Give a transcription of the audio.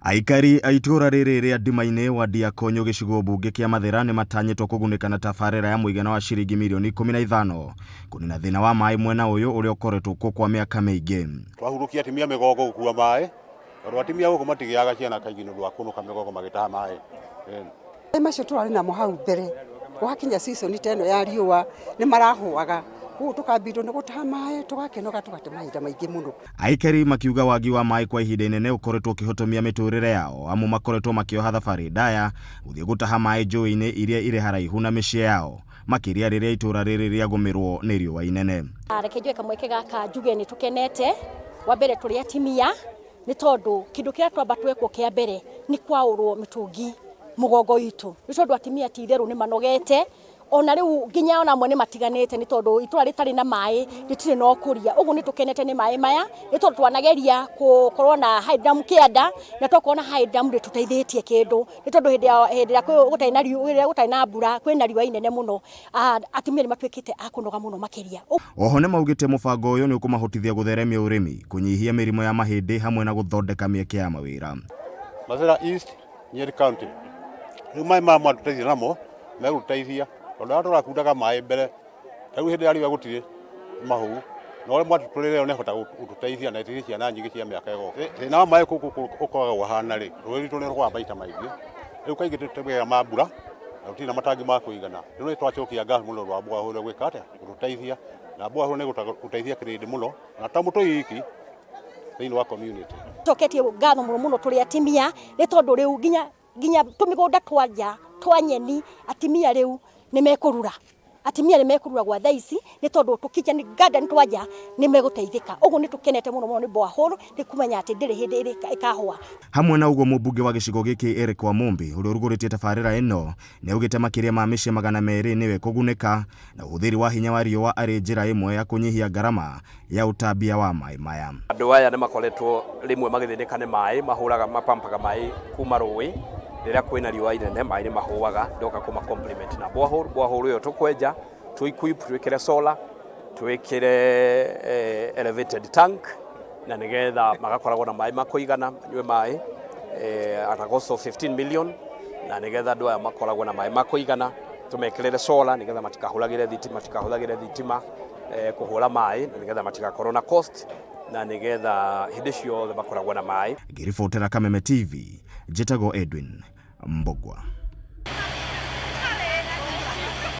Aikari a itũũra rĩrĩ rĩa Ndima-inĩ, wadi ya Konyo gĩcigo mbunge kĩa Mathĩra nĩ matanyĩtwo kũgunĩka na tabarĩra ya mũigana wa ciringi mirioni 15 kũnina thĩna wa maĩ mwena ũyũ ũrĩa ũkoretwo kuo kwa mĩaka mĩingĩ. Twahurũkia atumia mĩgongo gũkua maĩ tondũ atumia gũkũ matigĩaga ciana kaingĩ nĩ ũndũ wa kũnũka mĩgongo magĩtaha maĩ. Maĩ macio tũrarĩ namo hau mbere gwakinya season ta ĩno ya riũa nĩ marahũaga koguo tũkambindwo nĩ gũtaha maĩ tũgakĩnoga tũgate mahinda maingĩ mũno. Aikari makiuga wagi wa maĩ kwa ihinda inene ũkoretwo ũkĩhotomia mĩtũrĩre yao amu makoretwo makĩoha thabarĩ ndaya gũthiĩ gũtaha maĩ njũĩ-inĩ iria irĩ haraihu na mĩciĩ yao makĩria rĩrĩa itũra rĩrĩ rĩagũmĩrwo nĩ riũa inene. Reke njoe kamweke gaka njuge nĩ tũkenete, wa mbere tũrĩ atimia nĩ tondũ kĩndũ kĩrĩa twamba twekwo kĩa mbere nĩ kwaũrwo mĩtũngi mũgongo itũ, nĩ tondũ atimia ti itherũ nĩ manogete ona rĩu nginya ona amwe nĩ matiganĩte nĩ tondũ itũra rĩtarĩ na maĩ rĩtirĩ na ũkũria. Ũguo nĩ tũkenete nĩ maĩ maya nĩ tondũ twanageria gũkorwo na high dam kĩanda na twakorwo na high dam ndĩtũteithĩtie kĩndũ nĩ tondũ hĩndĩ ĩrĩa gũtarĩ na riũa, hĩndĩ ĩrĩa gũtarĩ na mbura kwĩna riũa inene mũno atumia nĩ matuĩkĩte a kũnoga mũno makĩria. Oho nĩmaugĩte mũbango ũyũ nĩũkũmahotithia gũtheremia ũrĩmi, kũnyihia mĩrimũ ya mahĩndĩ hamwe na gũthondeka mĩeke ya mawĩra. Mathĩra East, Nyeri County. Rĩu maĩ maya mwatũteithia namo megũtũteithia tondũ arĩa tũrakundaga maĩ mbere ta rĩu hĩndĩ ya riũa gũtirĩ mahũu na ũrĩa mwatũtũrĩra ĩyo nĩhota gũtũteithia na ĩteithie ciana nyingĩ cia mĩaka ĩgoka. Thĩna wa maĩ gũkũ ũkoragwo ũhana rĩ, rũĩ rwitũ nĩ rũgũaga maita maingĩ, rĩu kaingĩ tũtũmĩraga ma mbura na tũtirĩ na matangi ma kũigana. Rĩu nĩ twacokia ngatho mũno nĩ ũndũ wa borehole gwĩka atĩa, gũtũteithia na borehole nĩ ĩgũteithia kĩrĩndĩ mũno na to mũtũi wiki thĩinĩ wa community. Coketie ngatho mũno mũno tũrĩ atimia nĩ tondũ rĩu nginya nginya tũmĩgũnda twa nja twa nyeni atimia rĩu nĩ mekũrura atimia nĩ mekũrura gwa thaa ici nĩ tondũ tũ kitchen garden twa nja nĩ megũteithĩka ũguo nĩ tũkenete mũno mũno nĩ borehole nĩ kũmenya atĩ ndĩrĩ hĩndĩ ĩkahũa. Hamwe na ũguo mũmbunge wa gĩcigo gĩkĩ Eric Wamumbi ũrĩa ũrugũrĩtie tabarĩra ĩno nĩaugĩte makĩria ma mĩciĩ 200 nĩyo ĩkũgunĩka na ũhũthĩri wa hinya wa riũa arĩ njĩra ĩmwe ya kũnyihia ngarama ya ũtambia wa maĩ maya. Andũ aya nĩ makoretwo rĩmwe magĩthĩnĩka nĩ maĩ, mahũraga mapampaga maĩ kuma rũĩ, rĩrĩa kwĩna riũa inene maĩ nĩ mahũaga, ndoka kũma compliment na borehole, borehole ĩyo tũkwenja, tũ equip, twĩkĩre solar, twĩkĩre eh, elevated tank na nĩgetha magakoragwo na maĩ ma kũigana, manyue maĩ eh, at a cost of 15 million na nĩgetha andũ aya makoragwo na maĩ ma kũigana tũmekĩrĩre solar nĩgetha matikahũragĩre thitima matikahũthagĩre thitima eh, kũhũra maĩ na nĩgetha matigakorwo na cost na nĩgetha hĩndĩ ciothe makoragwo na maĩ. Ngĩribotera Kameme TV, njĩtagwo Edwin Mbogwa.